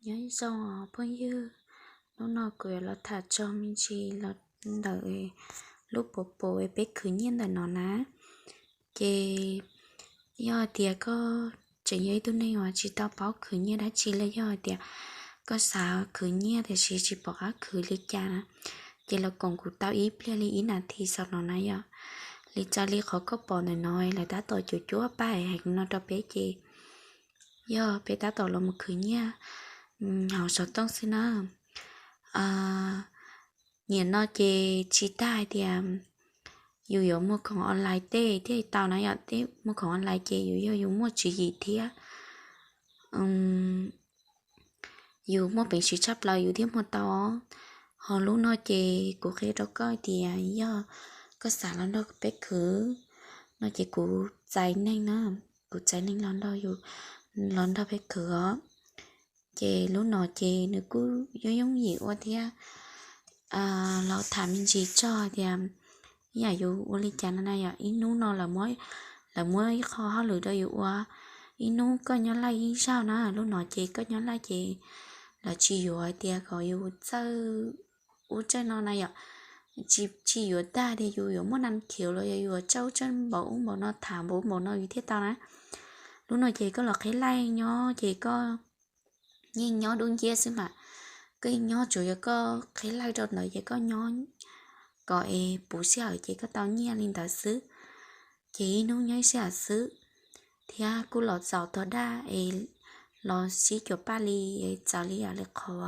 Nyob zoo phooj ywg, hnub no kuv yuav los tham txog me ntsis los ntawm lub puas pus peb khwv nyiaj ntawm no na. Ces yog hais tias koj tseem yog ib tug neeg uas tsis tau paub khwv nyiaj dab tsi los yog hais tias koj xav khwv nyiaj tiam sis tsis pom qab khwv li cas na, ces los koom kuv tau ib pliag li ib nas this xaus no na yom. Li cas li qhov koj pom ntawm no lawv tab tom cuab cuab paj heev no rau peb ces yog peb tab tom los mus khwv nyiaj hauv xov tooj xwb na. Nim no ces tsis tas hais tias yus yuav muag khoom online tej thiaj tau na yom, muag khoom online ces yus yog yus muaj tswv yim thiab yus muaj peev xwm tshaj plaws yus thiaj muag tau. Ho lub no ces kuv qhia rau koj tias yog koj xav los nrog peb khwv no ces kuv txais neeg na, kuv txais neeg los nrog yus, los nrog peb khwv os. Ces lub no ces nws kuj yooj yooj yim ua thiab. Los tham me ntsis txog tias yam yus ua li cas no na yom, ib hnub no lawv muab ib qho hauj lwm rau yus ua, ib hnub koj nyob laij ib zaug na, lub no ces koj nyob laij ces lawv tsis yuav hais tias kom yus txawj ub txawj no na yom, tsis yuav tag tias yus yuav muaj nam khiv los yog yus yuav txawj ub txawj npaum ub npaum no tham npaum ub npaum no yus thiaj tau na. Lub no ces koj los qhib laij nyob ces koj yeej nyob dub nciab xwb mas, koj yeej nyob tsuas yog koj qhib laij rau ntawd ces koj nyob kom es puv sij hawm ces koj tau nyiaj li ntawd xwb. Ces ib hnub nyob ib sij hawm xwb, thiab kuj los txaus tog daj es los sib cuam paj li, txawv li yam li qhov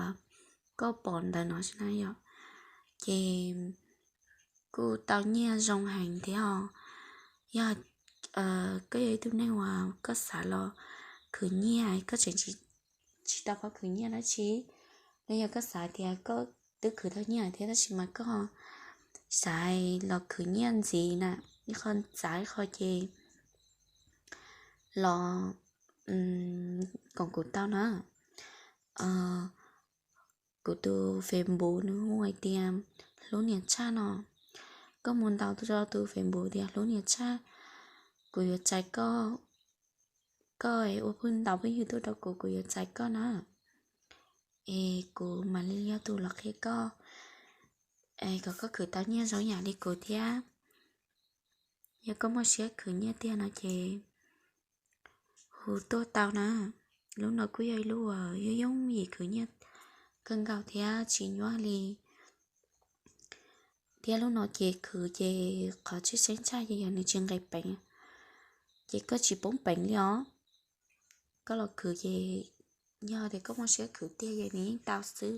koj pom ntawd no xwb na yom. Ces kuj tau nyiaj zoo heev thiab os. Yog koj yog ib tug neeg uas koj xav los khwv nyiaj, koj tseem tsis tau paub khwv nyiaj dab tsi, los yog koj xav tias koj twb khwv tau nyiaj thiab tab sis mas koj xav los khwv nyiaj ntxiv na, ib qho txav ib qho ces los koom kuv tau na. Kuv tus Facebook nws hu hais tias Hlub Niam Tshaj no. Koj mus ntaus rau tus Facebook tias Hlub Niam Tshaj, kuv yuav txais koj. Koj ua phooj ntaus phooj ywg tuaj rau kuv, kuv yuav txais koj na. Es kuv mam li yog tus los qhia koj, es kom koj khwv tau nyiaj zoo yam li kuv thiab. Yog koj muaj siab khwv nyiaj tiag no ces hu tuaj tau na. Lub no kuj yog ib lub uas yooj yooj yim khwv nyiaj kawg nkaus thiab tsis nyuaj li. Thiab lub no ces khwv ces qhov tshwj xeeb tshaj ces yog nws tsis nqis peev, ces koj tsis poob peev li os. Koj los khwv ces yog tias koj muaj siab khwv tiag ces nws yeej tau xwb.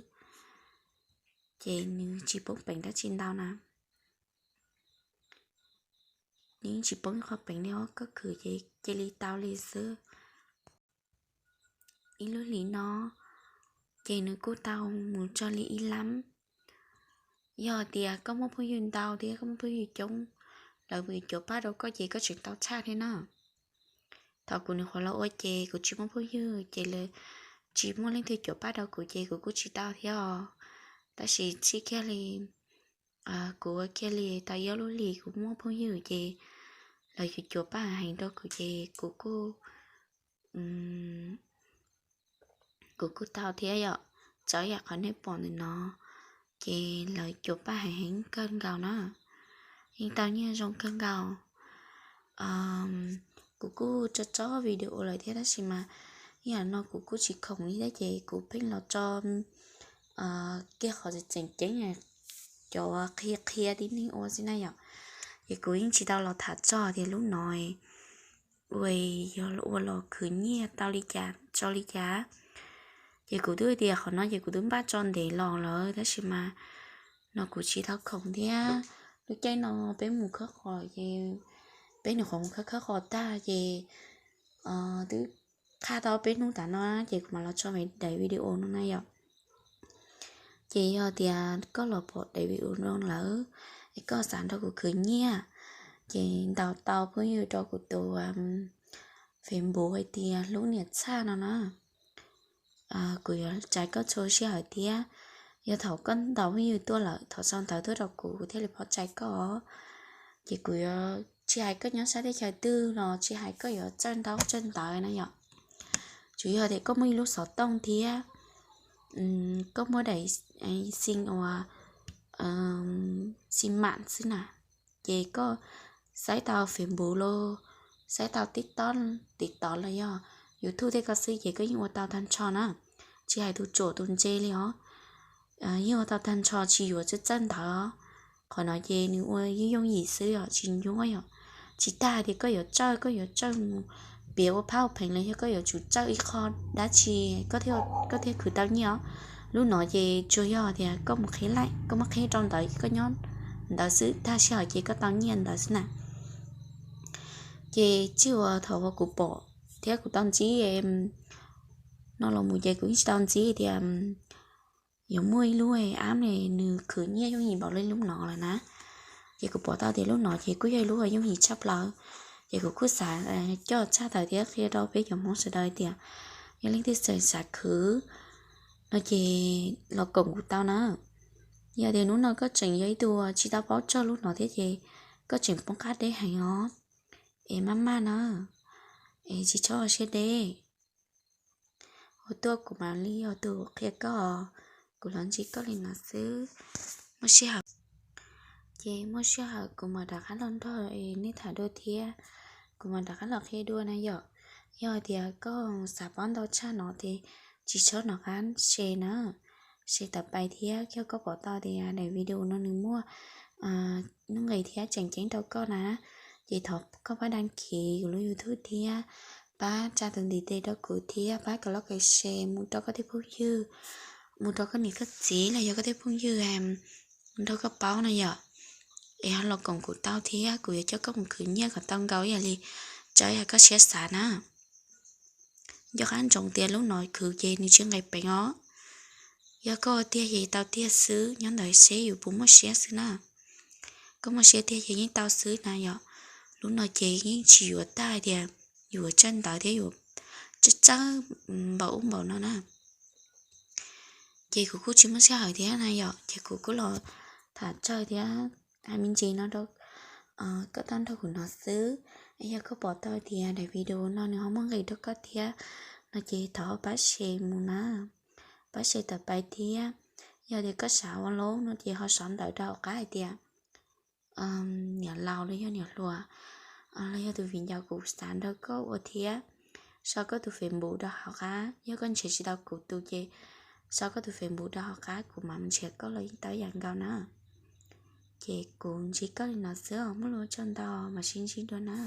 Ces nws tsis poob peev dab tsi ntau na. Nws yeej tsis poob ib qho peev li os, koj khwv ces cia li tau li xwb. Ib lub hlis no ces nws kuj tau mus txog li ib lab. Yog tias koj muaj phooj ywg ntau thiab koj muaj phooj ywg coob, lawv mus cuam paj rau koj ces koj tseem tau tshaj thiab na. Thaum kuv nyuam qhuav los ua ces kuv tsis muaj phooj ywg ces lawv tsis muaj leej twg cuam paj rau kuv ces kuv kuj tsis tau thiab os. Tab sis txij kiag li kuv ua kiag li tau ib ob lub hlis kuv muaj phooj ywg ces lawv yuav cuam paj heev rau kuv ces kuv kuj kuv kuj tau thiab yom. Txawm yam qhov nej pom ntawm no ces lawv cuam paj heev heev kawg nkaus na, yeej tau nyiaj zoo kawg nkaus. Kuv kuj tso tso video lawm thiab tab sis mas ib yam no kuv kuj tsis khoom li thiab ces kuv pheej los tso kiag qhov tseem ceeb, cov qhia qhia tib neeg ua xwb na yom. Ces kuv yeej tsis tau los tham txog tias lub no ua, yog ua los khwv nyiaj tau li cas tso li cas. Ces kuv twb tias qhov no ces kuv twb npaj tso ntev los lawm tab sis mas no kuv tsis tau khoom thiab. Lub caij no peb mus khawb qos ces peb nyuam qhuav mus khawb khawb qos tag ces twb qhaj tau peb hnub tas no ces kuv mam los tso daim video no na yom. Ces yog tias koj los pom daim video no lawm es koj xav nrog kuv khwv nyiaj ces ntaus tau phooj ywg rau kuv tus Facebook hais tias Hlub Niam Tshaj no na. Kuv yuav txais koj txhua sij hawm thiab. Yog thaum koj ntaus phooj ywg tuaj lawm, thaum sau ntawv tuaj rau kuv thiaj li pom txais koj. Ces kuv yuav tsis hais koj nyob sab teb chaws twg los tsis hais koj yuav txawj ntaub txawj ntawv na yom, tsuas yog tias koj muaj ib lub xov tooj thiab koj muaj daim xim uas xim mam xwb na, ces koj xaiv tau Facebook los, xaiv tau TikTok, TikTok los yog YouTube tej ko xwb ces koj yeej ua tau tag nrho na. Tsis hais tus ruam tus ntse li os, yeej ua tau tag nrho, tsis yuav txawj txawj ntawv. Qhov no ces nws ua yooj yooj yim xwb os, tsis nyuaj yom. Tsis tag tias koj yuav txawj, koj yuav txawj mus piav ua phab ua pheej los yog koj yuav tsum txawj ib qho dab tsi koj thiaj khwv tau nyiaj os. Lub no ces tsuas yog tias koj mus qhib laij, koj muab qhib rau ntawd, koj nyob ntawd xwb, tag sij hawm ces koj tau nyiaj ntawd xwb na. Ces txij uas thaum uas kuv pom thiab kuv tau ntsib no los mus ces kuv yeej tsis tau ntsib tias yuav muaj ib lub app ne nws khwv nyiaj yooj yim npaum li lub no lawm na. Ces kuv pom tau tias lub no ces kuj yog ib lub uas yooj yim tshaj plaws. Ces kuv kuj xav coj tshaj tawm thiab qhia rau peb cov Hmoob sawv daws tias yog leej twg tseem xav khwv no ces los koom kuv tau na. Yog tias hnub no koj tseem yog ib tug tsis tau paub txog lub no thiab ces koj tseem poob qab deb heev os, es maj maj na, es tsis txhob ua siab deb. Ua tuaj kuv mam li yog tus qhia koj, kuv los ntsib koj li no xwb. Muaj sij hawm ces muaj sij hawm kuv mam rov qab los nrog nej tham dua thiab, kuv mam rov qab los qhia dua na yom. Yog tias koj xav paub ntau tshaj no ces tsis txhob rov qab share na, share tawm pais thiab. Yog koj pom tau tias daim video no nws muaj nuj nqis thiab tseem ceeb rau koj na, ces thov koj pab đăng ký kuv lub YouTube thiab, pab tsa tus ntiv tes rau kuv thiab pab kom like share mus rau koj tej phooj ywg, mus rau koj niam koj txiv los yog koj tej phooj ywg nrog koj paub no yom. Es ho los koom kuv tau thiab, kuv yuav coj koj mus khwv nyiaj kom tau nkaus ib yam li tsav yam koj siab xav na. Nco qab ntsoov tias lub no khwv ces nws tsis nqis peev os. Yog koj ua tiag ces tau tiag xwb, nyob ntawd seb yus puas muaj siab xwb na. Koj muaj siab tiag ces yeej tau xwb na yom. Lub no ces yeej tsis yuav tag tias yuav txawj ntawv thiab yuav txawj txawj npaum ub npaum no na. Ces kuv kuj tsis muaj sij hawm thiab na yom, ces kuv kuj los tham tsawg thiab hais me ntsis no rau koj tau nrog kuv hnov xwb. Yog koj pom tau tias daim video no nws ho muaj nqis rau koj thiab no ces thov pab share mus na, pab share tawm pais thiab. Yog tias koj xav ua lub no ces ho sau ntawv rau hauv qab hais tias niam laus los yog niam hluas los yog tus viv ncaus kuv xav nrog koj ua thiab. Sau koj tus Facebook rau hauv qab, yog koj nrhiav tsis tau kuv tus ces sau koj tus Facebook rau hauv qab kuv mam nrhiav koj los yeej tau ib yam nkaus na. Ces kuv ntsib koj li no xwb os, muaj lus ua tsaug ntau, mam sib ntsib dua na.